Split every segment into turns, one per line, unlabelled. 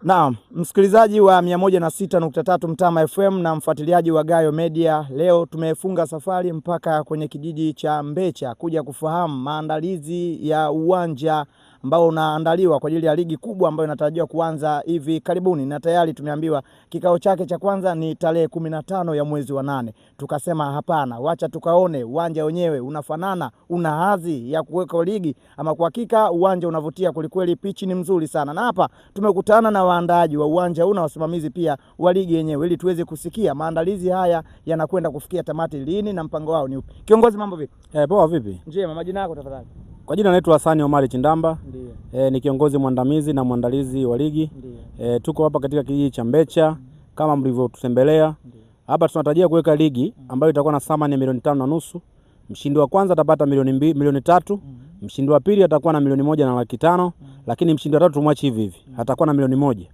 Naam, msikilizaji wa 106.3 Mtama FM na mfuatiliaji wa Gayo Media, leo tumefunga safari mpaka kwenye kijiji cha Mbecha kuja kufahamu maandalizi ya uwanja ambao unaandaliwa kwa ajili ya ligi kubwa ambayo inatarajiwa kuanza hivi karibuni, na tayari tumeambiwa kikao chake cha kwanza ni tarehe 15 ya mwezi wa 8. Tukasema hapana, wacha tukaone uwanja wenyewe unafanana, una hadhi ya kuweka ligi ama. Kwa hakika uwanja unavutia kwelikweli, pichi ni mzuri sana, na hapa tumekutana na waandaaji wa uwanja huu na wasimamizi pia wa ligi yenyewe ili tuweze kusikia maandalizi haya yanakwenda kufikia tamati lini na mpango wao ni upi. Kiongozi, mambo vipi?
Poa vipi?
Njema, majina yako tafadhali?
Kwa jina naitwa Hasani Omari Chindamba.
Ndiyo.
Ni kiongozi mwandamizi na mwandalizi wa ligi.
Ndiyo.
Tuko hapa katika kijiji cha Mbecha kama mlivyotutembelea. Hapa tunatarajia kuweka ligi ambayo itakuwa na thamani ya milioni 5.5. Mshindi wa kwanza atapata milioni 3. Mshindi wa pili atakuwa na 1,500,000, lakini mshindi wa tatu tumwache hivi hivi, atakuwa na 1,000,000.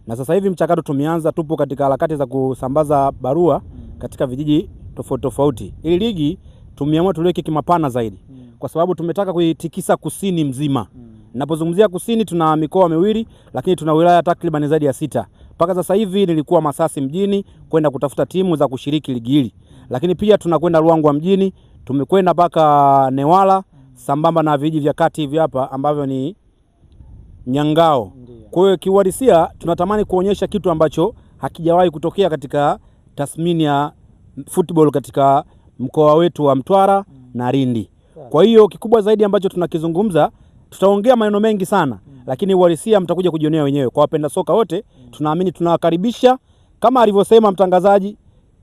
Na sasa hivi mchakato tumeanza, tupo katika harakati za kusambaza barua katika vijiji tofauti tofauti. Ili ligi tumeamua tuliweke kimapana zaidi kwa sababu tumetaka kuitikisa kusini mzima. Ninapozungumzia kusini, tuna mikoa miwili, lakini tuna wilaya takriban zaidi ya 6. Mpaka sasa hivi nilikuwa Masasi mjini kwenda kutafuta timu za kushiriki ligi hili, lakini pia tunakwenda Ruangwa mjini, tumekwenda mpaka Newala sambamba na vijiji vya kati hivi hapa ambavyo ni Nyangao. Kwa hiyo kiuhalisia tunatamani kuonyesha kitu ambacho hakijawahi kutokea katika tathmini ya football katika mkoa wetu wa Mtwara na Lindi. Kwa hiyo kikubwa zaidi ambacho tunakizungumza, tutaongea maneno mengi sana, lakini uhalisia mtakuja kujionea wenyewe. Kwa wapenda soka wote, tunaamini tunawakaribisha kama alivyosema mtangazaji,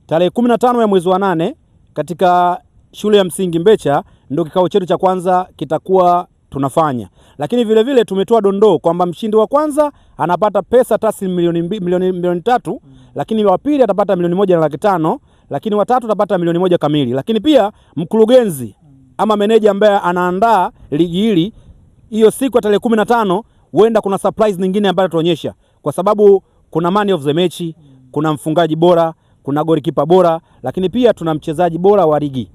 tarehe 15 ya mwezi wa 8 katika shule ya msingi Mbecha ndio kikao chetu cha kwanza kitakuwa tunafanya. Lakini vile vile tumetoa dondoo kwamba mshindi wa kwanza anapata pesa taslimu milioni 3, lakini wa pili atapata 1,500,000, lakini wa tatu atapata 1,000,000 kamili. Lakini pia mkurugenzi ama meneja ambaye anaandaa ligi hili, hiyo siku ya tarehe 15 huenda kuna surprise nyingine ambayo tutaonyesha, kwa sababu kuna man of the match, kuna mfungaji bora, kuna goalkeeper bora, lakini pia tuna mchezaji bora wa ligi.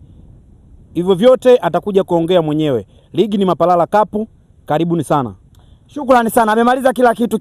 Hivyo vyote atakuja kuongea mwenyewe. Ligi ni Mapalala Cup. Karibuni sana.
Shukrani sana, amemaliza kila kitu.